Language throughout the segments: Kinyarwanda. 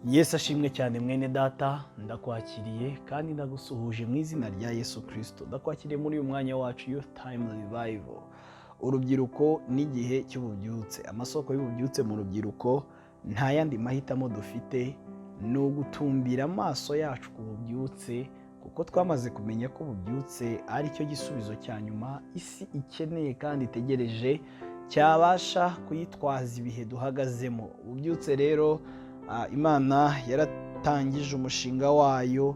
Yesu ashimwe cyane. Mwene data, ndakwakiriye kandi ndagusuhuje mu izina rya Yesu Kirisito. Ndakwakiriye muri uyu mwanya wacu, Youth Time Revival, urubyiruko n'igihe cy'ububyutse, amasoko y'ububyutse mu rubyiruko. Nta yandi mahitamo dufite, ni ugutumbira amaso yacu ku bubyutse, kuko twamaze kumenya ko ububyutse ari cyo gisubizo cya nyuma isi ikeneye kandi itegereje, cyabasha kuyitwaza ibihe duhagazemo. Ububyutse rero, Imana yaratangije umushinga wayo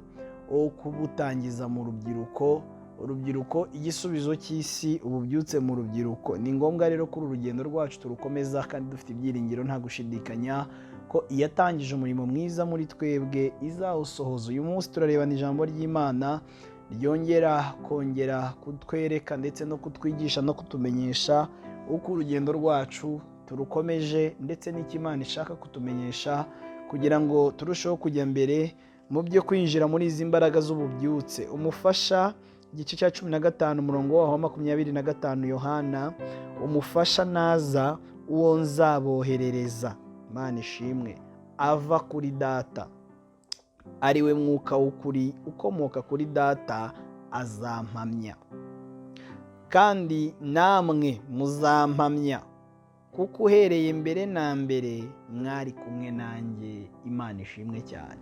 wo kubutangiza mu rubyiruko. Urubyiruko, igisubizo cy'isi, ububyutse mu rubyiruko. Ni ngombwa rero ko uru rugendo rwacu turukomeza kandi dufite ibyiringiro, nta gushidikanya ko iyatangije umurimo mwiza muri twebwe izawusohoza. Uyu munsi turarebana ijambo ry'Imana ryongera kongera kutwereka ndetse no kutwigisha no kutumenyesha uko urugendo rwacu turukomeje, ndetse n'icyo Imana ishaka kutumenyesha kugira ngo turusheho kujya mbere mu byo kwinjira muri izi mbaraga z'ububyutse. Umufasha, igice cya 15, umurongo waho wa 25, Yohana: "Umufasha naza, uwo nzaboherereza," Imana ishimwe, "ava kuri Data, ari we Mwuka w'ukuri ukomoka kuri Data, azampamya. Kandi namwe muzampamya, kuko uhereye mbere na mbere mwari kumwe nanjye." Imana ishimwe cyane.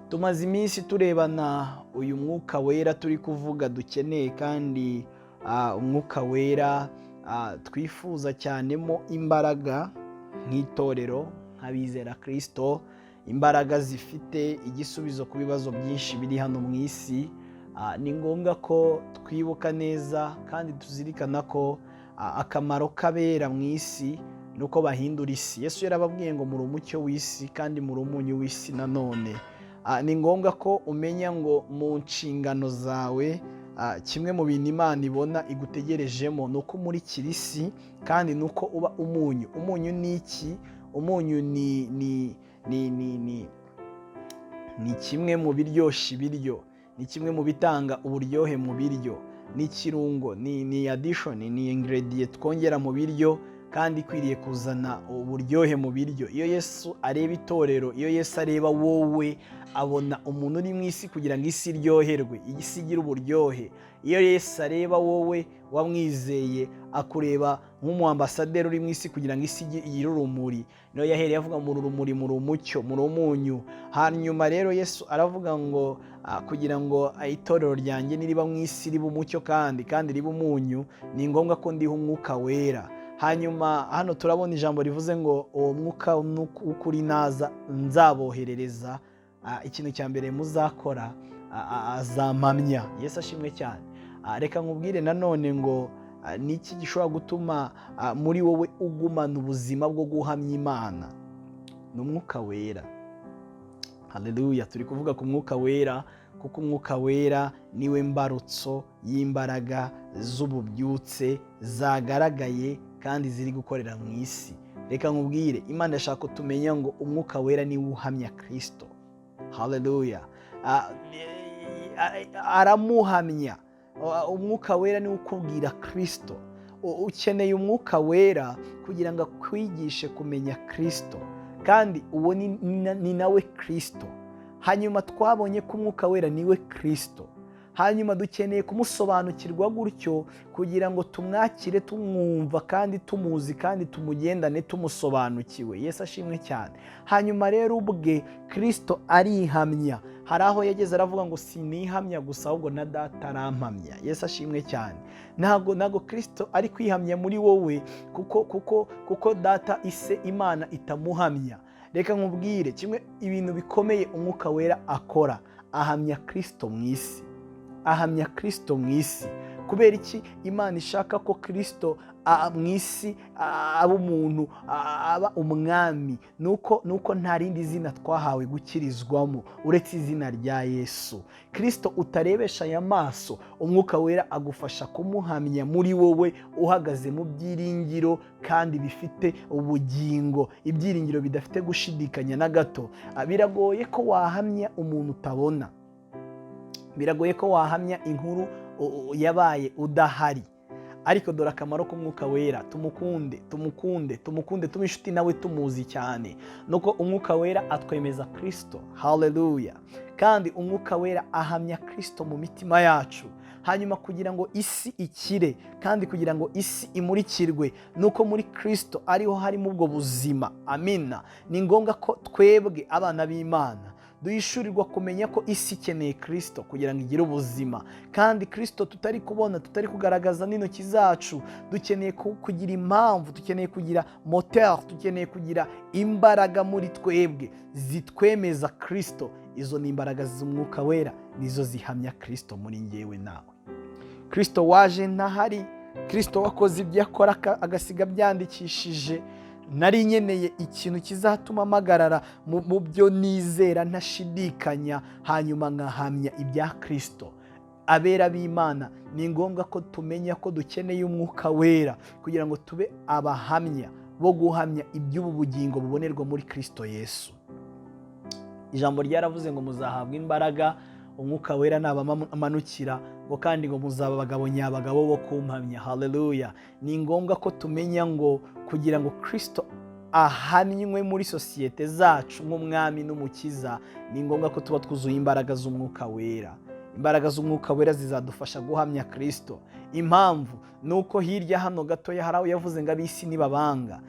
Tumaze iminsi turebana uyu Mwuka Wera turi kuvuga dukeneye, kandi Umwuka Wera twifuza cyanemo imbaraga nk'itorero, nk'abizera Kirisito, imbaraga zifite igisubizo ku bibazo byinshi biri hano mu isi. Ni ngombwa ko twibuka neza kandi tuzirikana ko akamaro k'abera mu isi ni uko bahindura isi. Yesu yarababwiye ngo: "Muri umucyo w'isi kandi muri umunyu w'isi." Nanone ni ngombwa ko umenya ngo mu nshingano zawe, kimwe mu bintu Imana ibona igutegerejemo ni uko umurikira isi kandi ni uko uba umunyu. Umunyu ni iki? Umunyu ni kimwe mu biryoshya ibiryo, ni kimwe mu bitanga uburyohe mu biryo, ni ikirungo, ni addition, ni ingredient twongera mu biryo kandi ikwiriye kuzana uburyohe mu biryo. Iyo Yesu areba itorero, iyo Yesu areba wowe, abona umuntu uri mu isi kugira ngo isi iryoherwe, isi igire uburyohe. Iyo Yesu areba wowe wamwizeye, akureba nk'umuambasaderi uri mu isi kugira ngo isi igire urumuri. Niyo yahereye avuga: "Muri urumuri, muri umucyo, muri umunyu." Hanyuma rero Yesu aravuga ngo kugira ngo itorero ryanjye niriba mu isi riba umucyo kandi riba umunyu, ni ngombwa ko ndiha Umwuka Wera. Hanyuma hano turabona ijambo rivuze ngo uwo Mwuka w'ukuri naza nzaboherereza, ikintu cya mbere muzakora, azampamya. Yesu ashimwe cyane. Reka nkubwire nanone ngo ni iki gishobora gutuma muri wowe ugumana ubuzima bwo guhamya Imana? Ni Umwuka Wera. Haleluya! Turi kuvuga ku Mwuka Wera, kuko Umwuka Wera niwe mbarutso y'imbaraga z'ububyutse zagaragaye kandi ziri gukorera mu isi. Reka nkubwire, Imana irashaka ko tumenya ngo Umwuka Wera niwe uhamya Kirisito. Haleluya! Aramuhamya. Umwuka Wera niwe ukubwira Kirisito. Ukeneye Umwuka Wera kugira ngo akwigishe kumenya Kirisito, kandi uwo ni nawe Kirisito. Hanyuma twabonye ko Umwuka Wera niwe Kirisito. Hanyuma dukeneye kumusobanukirwa gutyo kugira ngo tumwakire tumwumva kandi tumuzi kandi tumugendane tumusobanukiwe. Yesu ashimwe cyane. Hanyuma rero ubwe Kirisito arihamya. Hari aho yageze aravuga ngo: "Sinihamya gusa, ahubwo na Data arampamya." Yesu ashimwe cyane. Ntabwo Kirisito ari kwihamya muri wowe kuko Data, Ise, Imana itamuhamya. Reka nkubwire kimwe, ibintu bikomeye Umwuka Wera akora: ahamya Kirisito mu isi. Ahamya Kirisito mu isi. Kubera iki Imana ishaka ko Kirisito mu isi aba umuntu, aba umwami? Nuko nta rindi zina twahawe gukirizwamo uretse izina rya Yesu Kirisito utarebesha aya maso. Umwuka Wera agufasha kumuhamya muri wowe, uhagaze mu byiringiro kandi bifite ubugingo, ibyiringiro bidafite gushidikanya na gato. Biragoye ko wahamya umuntu utabona, biragoye ko wahamya inkuru yabaye udahari. Ariko dore akamaro k'Umwuka Wera. Tumukunde, tumukunde, tumukunde, tube inshuti nawe, tumuzi cyane. Nuko Umwuka Wera atwemeza Kirisito. Haleluya! Kandi Umwuka Wera ahamya Kirisito mu mitima yacu. Hanyuma kugira ngo isi ikire kandi kugira ngo isi imurikirwe nuko muri Kirisito ariho harimo ubwo buzima. Amina. Ni ngombwa ko twebwe abana b'Imana duhishurirwa kumenya ko isi ikeneye Kirisito kugira ngo igire ubuzima. Kandi Kirisito tutari kubona, tutari kugaragaza n'intoki zacu, dukeneye kugira impamvu, dukeneye kugira moteur, dukeneye kugira imbaraga muri twebwe zitwemeza Kirisito. Izo ni imbaraga z'Umwuka Wera, nizo zihamya Kirisito muri ngewe nawe. Kirisito waje ntahari, Kirisito wakoze ibyo akora agasiga byandikishije. Nari nkeneye ikintu kizatuma mpagarara mu byo nizera ntashidikanya, hanyuma nkahamya ibya Kirisito. Abera b'Imana, ni ngombwa ko tumenya ko dukeneye Umwuka Wera kugira ngo tube abahamya bo guhamya iby'ubu bugingo bubonerwa muri Kirisito Yesu. Ijambo ryaravuze ngo muzahabwa imbaraga Umwuka Wera nabamanukira, ngo kandi ngo muzaba abagabo nyabagabo bo kumpamya. Haleluya! Ni ngombwa ko tumenya ngo kugira ngo Kirisito ahamywe muri sosiyete zacu nk'Umwami n'Umukiza, ni ngombwa ko tuba twuzuye imbaraga z'Umwuka Wera. Imbaraga z'Umwuka Wera zizadufasha guhamya Kirisito. Impamvu ni uko hirya hano gatoya hari aho yavuze ngo ab'isi nibabanga.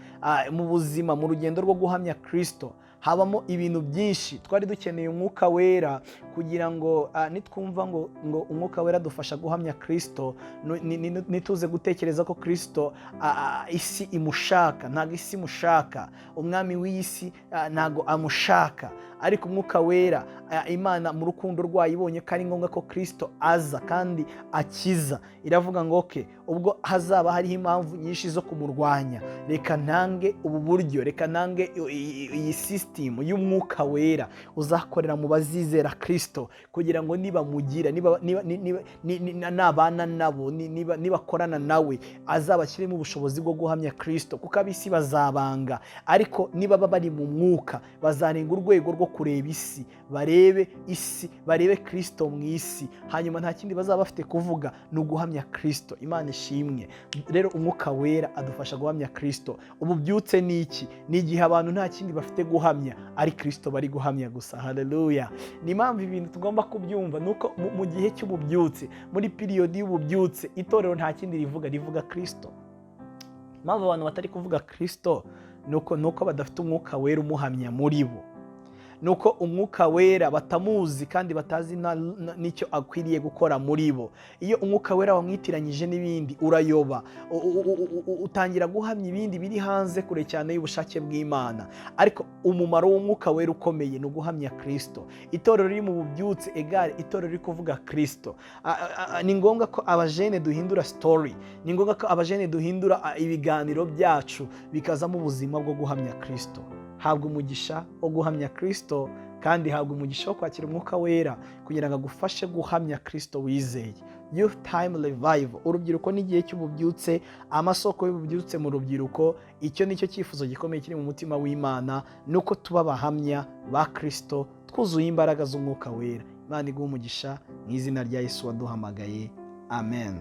Mu buzima, mu rugendo rwo guhamya Kirisito, habamo ibintu byinshi. Twari dukeneye Umwuka Wera kugira ngo nitwumva ngo Umwuka Wera adufasha guhamya Kirisito, nituze gutekereza ko Kirisito isi imushaka. Ntabwo isi imushaka. Umwami w'iyi si ntabwo amushaka. Ariko Umwuka Wera, Imana mu rukundo rwayo ibonye ko ari ngombwa ko Kirisito aza kandi akiza, iravuga ngo okay, ubwo hazaba hariho impamvu nyinshi zo kumurwanya, reka ntange ubu buryo, reka ntange iyi sisitemu y'Umwuka Wera uzakorera mu bazizera Kirisito, kugira ngo nibamugira, nabana nabo, nibakorana nawe, azabashyiremo ubushobozi bwo guhamya Kirisito. Kuko ab'isi bazabanga, ariko niba bari mu Mwuka bazarenga urwego rwo kureba isi, barebe isi, barebe Kirisito mu isi. Hanyuma nta kindi bazaba bafite kuvuga, ni uguhamya Kirisito. Imana ishimwe. Rero Umwuka Wera adufasha guhamya Kirisito. Ububyutse ni iki? Ni igihe abantu nta kindi bafite guhamya, ari Kirisito bari guhamya gusa. Haleluya! Ni impamvu ibintu tugomba kubyumva ni uko mu gihe cy'ububyutse, muri période y'ububyutse, itorero nta kindi rivuga, rivuga Kirisito. Impamvu abantu batari kuvuga Kirisito ni uko badafite Umwuka Wera umuhamya muri bo, ni uko Umwuka Wera batamuzi kandi batazi n'icyo akwiriye gukora muri bo. Iyo Umwuka Wera wamwitiranyije n'ibindi, urayoba, utangira guhamya ibindi biri hanze kure cyane y'ubushake bw'Imana. Ariko umumaro w'Umwuka Wera ukomeye ni uguhamya Kirisito. Itorero riri mu bubyutse égale itorero riri kuvuga Kirisito. Ni ngombwa ko abajene duhindura story, ni ngombwa ko abajene duhindura ibiganiro byacu bikazamo ubuzima bwo guhamya Kirisito. Habwa umugisha wo guhamya Kirisito, kandi habwa umugisha wo kwakira Umwuka Wera kugira ngo agufashe guhamya Kirisito wizeye. Youth Time Revival, urubyiruko n'igihe cy'ububyutse, amasoko y'ububyutse mu rubyiruko. Icyo ni cyo cyifuzo gikomeye kiri mu mutima w'Imana, ni uko tuba abahamya ba Kirisito twuzuye imbaraga z'Umwuka Wera. Imana iguhe umugisha mu izina rya Yesu waduhamagaye. Amen.